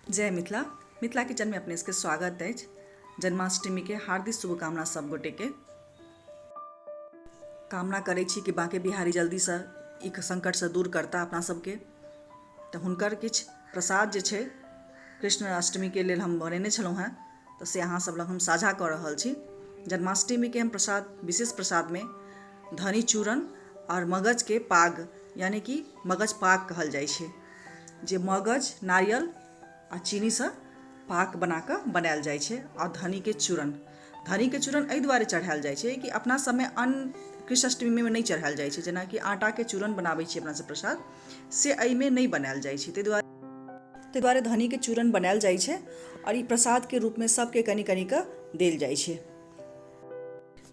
जय मिथिला। मिथिला किचन में अपने सबके स्वागत अछि। जन्माष्टमी के हार्दिक शुभकामना सब गोटे के। कामना करै छी कि बांके बिहारी जल्दी से ई संकट से दूर करता अपना सबके। तऽ हुनकर किछु प्रसाद जे छै कृष्ण अष्टमी के लेल हम बनेने छलहुँ हेँ, तऽ से अहाँ सब लग हम साझा कऽ रहल छी। जन्माष्टमी के हम प्रसाद, विशेष प्रसाद में धनी चूरन आओर मगज के पाग, यानी कि मगज पाग कहल जाइ छै, जे मगज, नारियल आ चीनीसँ पाक बना कऽ बनायल जाइ छै, आओर धनीके चूरन। धनीके चूरन एहि दुआरे चढ़ायल जाइ छै कि अपना सबमे अन्न कृष्ण अष्टमीमे नहि चढ़ायल जाइ छै, जेनाकि आटाके चूरन बनाबै छी अपना सब प्रसाद, से एहिमे नहि बनायल जाइ छै, ताहि दुआरे धनीके चूरन बनायल जाइ छै आओर ई प्रसादके रूपमे सबके कनि कनि कऽ देल जाइ छै।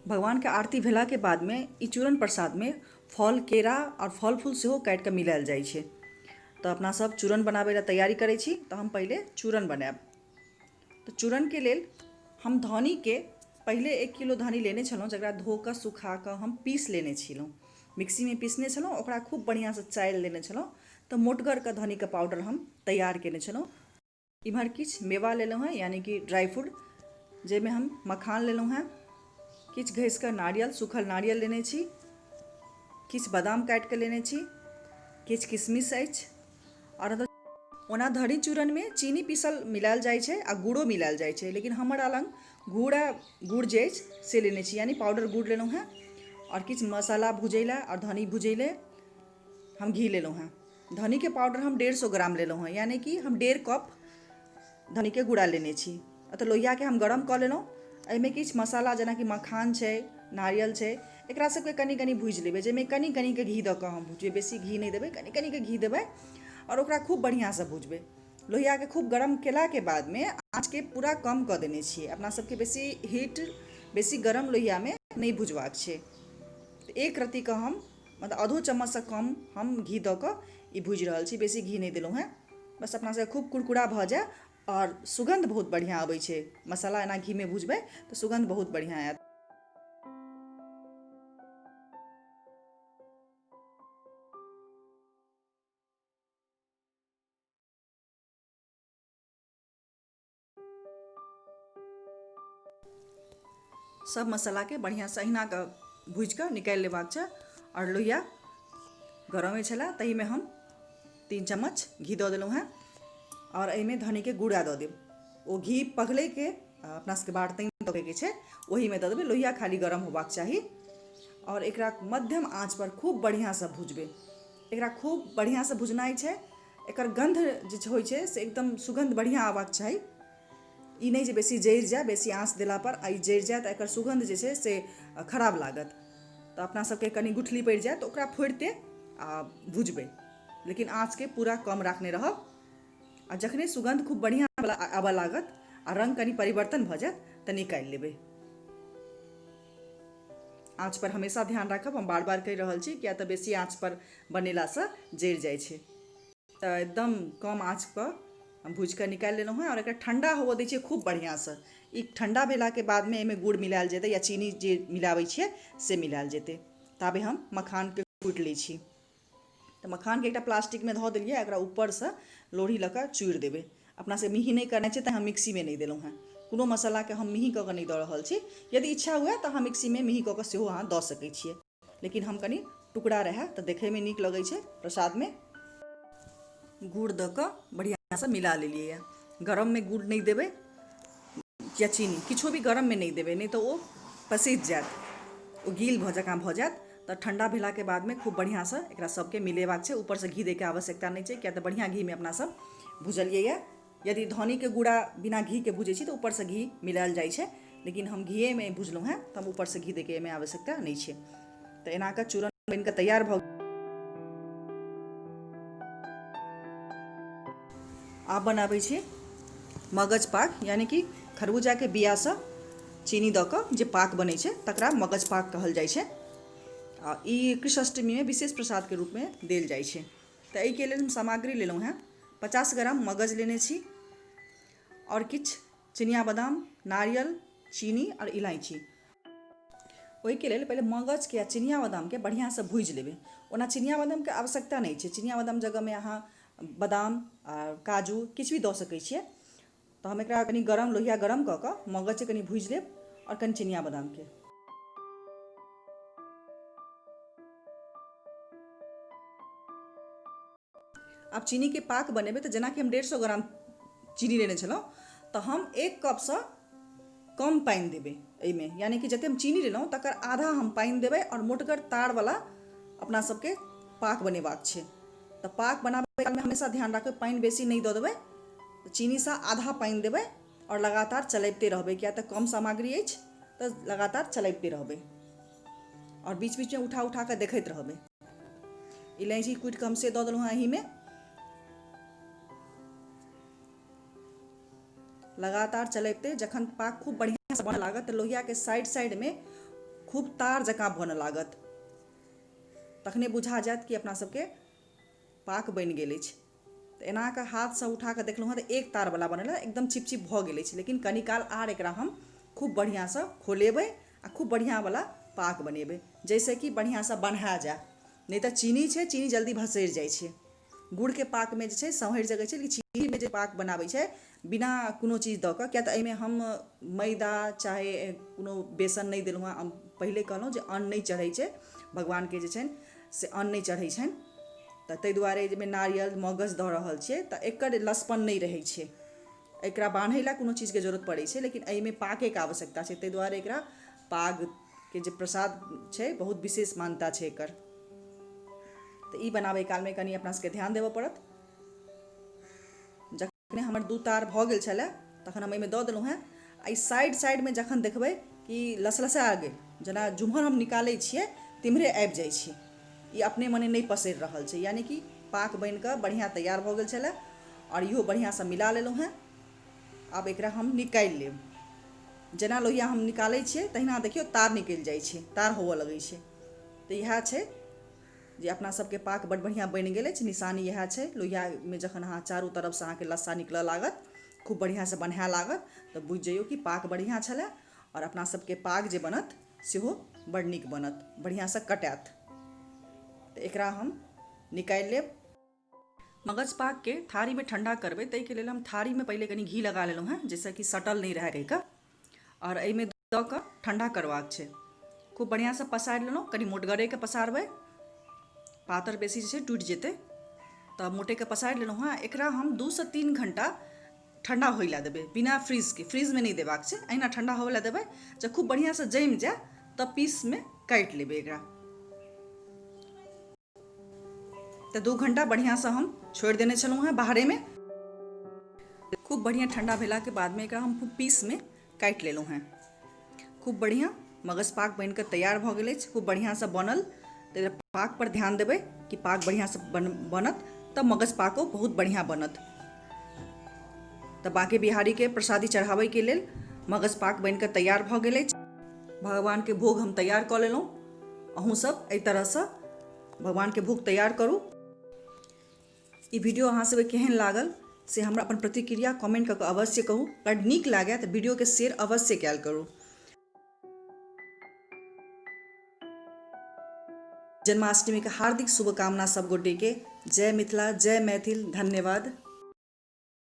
भगवानके आरती भेलाके बादमे ई चूरन प्रसादमे फल, केरा आओर फल फूल सेहो काटि कऽ मिलायल जाइ छै। तऽ अपना सब चूरन बनाबै लए तैयारी करै छी। तऽ हम पहिले चूरन बनायब। तऽ चूरनके लेल हम धनीके पहिले 1 किलो धनी लेने छलहुँ, जकरा धो कऽ सुखा कऽ हम पीस लेने छलहुँ, मिक्सीमे पीसने छलहुँ, ओकरा खूब बढ़िआँसँ चालि लेने छलहुँ। तऽ मोटगरके धनीके पाउडर हम तैयार कयने छलहुँ। इम्हर किछु मेवा लेलहुँ हेँ, यानी कि ड्राई फ्रूट, जाहिमे हम मखान लेलहुँ हेँ, किछु घसि कऽ नारियल, सूखल नारियल लेने छी, किछु बादाम काटि कऽ लेने छी, किछु किशमिश अछि। आओर ओना धरी चूरनमे चीनी पीसल मिलायल जाइ छै आ गुड़ो मिलायल जाइ छै, लेकिन हमरा लग गुड़ जे अछि से लेने छी, यानी पाउडर गुड़ लेलहुँ हेँ। आओर किछु मसाला भुजै लए आओर धनी भुजै लए हम घी लेलहुँ हेँ। धनीके पाउडर हम 150 ग्राम लेलहुँ हेँ, यानी कि हम 1.5 कप धनीके गुड़ा लेने छी। तऽ लोहियाके हम गरम कऽ लेलहुँ। एहिमे किछु मसाला जेनाकि मखान छै, नारियल छै, एकरा सबके कनि कनि भूजि लेबै, जाहिमे कनि कनिके घी दऽ कऽ हम भुजबै, बेसी घी नहि देबै, कनि कनिके घी देबै आओर ओकरा खूब बढ़िआँसँ भुजबै। लोहियाके खूब गरम केलाके बादमे आँचके पूरा कम कऽ देने छियै। अपना सबके बेसी हीट, बेसी गरम लोहियामे नहि भुजबाक छै। तऽ एक रत्तीके हम, मतलब आधो चम्मचसँ कम हम घी दऽ कऽ ई भूजि रहल छी, बेसी घी नहि देलहुँ हेँ। बस अपना सबके खूब कुरकुरा भऽ जाय आओर सुगन्ध बहुत बढ़िआँ अबै छै। मसाला एना घीमे भुजबै तऽ सुगन्ध बहुत बढ़िआँ आयत। सब मसालाके बढ़िआँसँ अहिना कऽ भूजि कऽ निकालि लेबाक छै। आओर लोहिया गरमे छलए, ताहिमे हम 3 चम्मच घी दऽ देलहुँ हेँ आओर एहिमे धनीके गुड़ा दऽ देब। ओ घी पघलैके अपना सबके बाट तैँ दऽके छै, ओहीमे दऽ देबै। लोहिया खाली गरम होबाक चाही। आओर एकरा मध्यम आँचपर खूब बढ़िआँसँ भुजबै। एकरा खूब बढ़िआँसँ भुजनाइ छै। एकर गन्ध जे होइ छै से एकदम सुगन्ध बढ़िआँ आबऽके चाही। ई नहि जे बेसी जरि जाय, बेसी आँच देलापर आ ई जरि जाय तऽ एकर सुगन्ध जे छै से खराब लागत। तऽ अपना सबके कनि गुठली पड़ि जायत तऽ ओकरा फोड़िते आ भुजबै, लेकिन आँचके पूरा कम राखने रहब। आ जखने सुगन्ध खूब बढ़िआँ आबऽ लागत आ रङ्ग कनि परिवर्तन भऽ जायत तऽ निकालि लेबै। आँच पर हमेशा ध्यान राखब, हम बार बार कहि रहल छी, किया तऽ बेसी आँच पर बनेलासँ जरि जाइ छै। तऽ एकदम कम आँच पर हम भूजि कऽ निकालि लेलहुँ हेँ आओर एकरा ठण्डा होबऽ दै छियै खूब बढ़िआँसँ। ई ठण्डा भेलाके बादमे एहिमे गुड़ मिलायल जेतै या चीनी जे मिलाबै छियै से मिलायल जेतै। ताबे हम मखानके कुटि लै छी। तऽ मखानके एकटा प्लास्टिकमे धऽ देलियै, एकरा ऊपरसँ लोढ़ी लऽ कऽ चूरि देबै। अपना से मेही नहि करनाइ छै, तैँ हम मिक्सीमे नहि देलहुँ हेँ। कोनो मसालाके हम मेही कऽ कऽ नहि दऽ रहल छी। यदि इच्छा हुए तऽ अहाँ मिक्सीमे मेही कऽ कऽ सेहो अहाँ दऽ सकै छियै, लेकिन हम कनि टुकड़ा रहए तऽ देखैमे नीक लगै छै प्रसादमे। गुड़ दऽ कऽ बढ़िआँसँ मिला लेलियै। गरममे गुड़ नहि देबै या चीनी किछो भी गरममे नहि देबै, नहि तऽ ओ पसैज जायत, ओ गील भऽ जकाँ भऽ जायत। तऽ ठण्डा भेलाके बादमे खूब बढ़िआँसँ एकरा सबके मिलेबाक छै। ऊपरसँ घी दैके आवश्यकता नहि छै, किएक तऽ बढ़िआँ घीमे अपना सब भुजलियै। यदि धनीके गुड़ा बिना घीके भुजै छी तऽ ऊपरसँ घी मिलायल जाइ छै, लेकिन हम घीएमे भुजलहुँ हेँ तऽ हम ऊपरसँ घी दैके एहिमे आवश्यकता नहि छै। तऽ एना कऽ चूरन बनि कऽ तैयार भऽ। आब बनाबै छी मगज पाक, यानी कि खरबूजाके बियासँ चीनी दऽ कऽ जे पाक बनै छै तकरा मगज पाक कहल जाइ छै। आ ई कृष्णाष्टमीमे विशेष प्रसादके रूपमे देल जाइ छै। तऽ एहिके लेल हम सामग्री लेलहुँ हेँ 50 ग्राम मगज लेने छी आओर किछु चिनिया बादाम, नारियल, चीनी आओर इलायची। ओहिके लेल पहिले मगजके आ चिनिया बादामके बढ़िआँसँ भूजि लेबै। ओना चिनिया बादामके आवश्यकता नहि छै, चिनिया बादाम जगहमे अहाँ बादाम आ काजू किछु भी दऽ सकै छियै। तऽ हम एकरा कनि गरम लोहिया गरम कऽ कऽ मगजके कनि भूजि लेब आओर कनि चिनिया बादामके। आब चीनीके पाक बनेबै तऽ जेनाकि हम 150 ग्राम चीनी लेने छलहुँ तऽ हम 1 कपसँ कम पानि देबै एहिमे, यानि कि जतेक हम चीनी लेलहुँ तकर आधा हम पानि देबै आओर मोटगर तारवला अपना सबके पाक बनेबाक छै। तऽ पाक बनाबै कालमे हमेशा ध्यान राखबै पानि बेसी नहि दऽ देबै, चीनीसँ आधा पानि देबै आओर लगातार चलबिते रहबै, किएक तऽ कम सामग्री अछि तऽ लगातार चलबिते रहबै आओर बीच बीचमे उठा उठा कऽ देखैत रहबै। इलायची कुटि कऽ हम से दऽ देलहुँ हेँ एहिमे। लगातार चलबिते जखन पाक खूब बढ़िआँसँ बनऽ लागत तऽ लोहियाके साइड साइडमे खूब तार जकाँ बनऽ लागत, तखने बुझा जायत कि अपना सबके पाक बनि गेल अछि। तऽ एना कऽ हाथसँ उठा कऽ देखलहुँ हँ तऽ एक तारवला बनल हँ, एकदम चिपचिप भऽ गेल अछि, लेकिन कनि काल आर एकरा हम खूब बढ़िआँसँ खोलेबै आ खूब बढ़िआँवला पाक बनेबै जाहिसँ कि बढ़िआँसँ बन्हा जाय, नहि तऽ चीनी छै, चीनी जल्दी भसरि जाइ छै। गुड़के पाकमे जे छै सम्हरि सकै छै, लेकिन चीनीमे जे पाक बनाबै छै बिना कोनो चीज दऽ कऽ, किएक तऽ एहिमे हम मैदा चाहे कोनो बेसन नहि देलहुँ हँ। हम पहिले कहलहुँ जे अन्न नहि चढ़ै छै भगवानके, जे छनि से अन्न नहि चढ़ै छनि, तऽ ताहि दुआरे एहिमे नारियल मगज दऽ रहल छियै तऽ एकर लसपन नहि रहै छै। एकरा बान्है लए कोनो चीजके जरूरत पड़ै छै, लेकिन एहिमे पाकेके आवश्यकता छै, ताहि दुआरे एकरा पागके जे प्रसाद छै बहुत विशेष मान्यता छै एकर। तऽ ई बनाबै कालमे कनि अपना सबके ध्यान देबऽ पड़त। जखने हमर 2 तार भऽ गेल छलै तखन हम एहिमे दऽ देलहुँ हेँ। आ ई साइड साइडमे जखन देखबै कि लसलसा गेल, जेना जेम्हर हम निकालै छियै तिम्हरे आबि जाइ छै, ई अपने मने नहि पसरि रहल छै, यानि कि पाक बनिकऽ बढ़िआँ तैयार भऽ गेल छलै। आओर इहो बढ़िआँसँ मिला लेलहुँ हेँ। आब एकरा हम निकालि लेब। जेना लोहिया हम निकालै छियै तहिना देखियौ तार निकलि जाइ छै, तार होबऽ लगै छै। तऽ इएह छै जे अपना सबके पाक बड्ड बढ़िआँ बनि गेल अछि। निशानी इएह छै, लोहियामे जखन अहाँ चारू तरफसँ अहाँके लस्सा निकलऽ लागत, खूब बढ़िआँसँ बन्हाए लागत, तऽ बुझि जइयौ कि पाक बढ़िआँ छलै आओर अपना सबके पाग जे बनत सेहो बड्ड नीक बनत, बढ़िआँसँ कटायत। तऽ एकरा हम निकालि लेब। मगज पाकके थारीमे ठण्डा करबै ताहिके लेल हम थारीमे पहिले कनि घी लगा लेलहुँ हेँ, जाहिसँ कि सटल नहि रहै कहिकऽ, आओर एहिमे दऽ कऽ ठण्डा करबाक छै। खूब बढ़िआँसँ पसारि लेलहुँ, कनि मोटगरेके पसारबै, पातर बेसी जे छै टूटि जेतै, तऽ मोटेके पसारि लेलहुँ हेँ। एकरा हम 2सँ 3 घण्टा ठण्डा होइ लए देबै, बिना फ्रीजके, फ्रीजमे नहि देबाक छै, एहिना ठण्डा होबय लए देबै। जब खूब बढ़िआँसँ जमि जाय तब पीसमे काटि लेबै एकरा। तऽ 2 घण्टा बढ़िआँसँ हम छोड़ि देने छलहुँ हेँ बाहरेमे। खूब बढ़िआँ ठण्डा भेलाके बादमे एकरा हम खूब पीसमे काटि लेलहुँ हेँ। खूब बढ़िआँ मगज पाक बनिकऽ तैयार भऽ गेल अछि, खूब बढ़िआँसँ बनल। तऽ पाक पर ध्यान देबै कि पाक बढ़िआँसँ बनत तऽ मगज पाको बहुत बढ़िआँ बनत। तऽ बाँके बिहारीके प्रसादी चढ़ाबैके लेल मगज पाक बनिकऽ तैयार भऽ गेल अछि। भगवानके भोग हम तैयार कऽ लेलहुँ। अहूँ सब एहि तरहसँ भगवानके भोग तैयार करू। ई वीडियो अहाँ सबके केहन लागल से हमरा अपन प्रतिक्रिया कमेंट कऽ कऽ अवश्य कहू। अगर नीक लागय तऽ वीडियोके शेयर अवश्य कयल करू। जन्माष्टमीके हार्दिक शुभकामना सब गोटेके। जय मिथिला, जय मैथिल। धन्यवाद।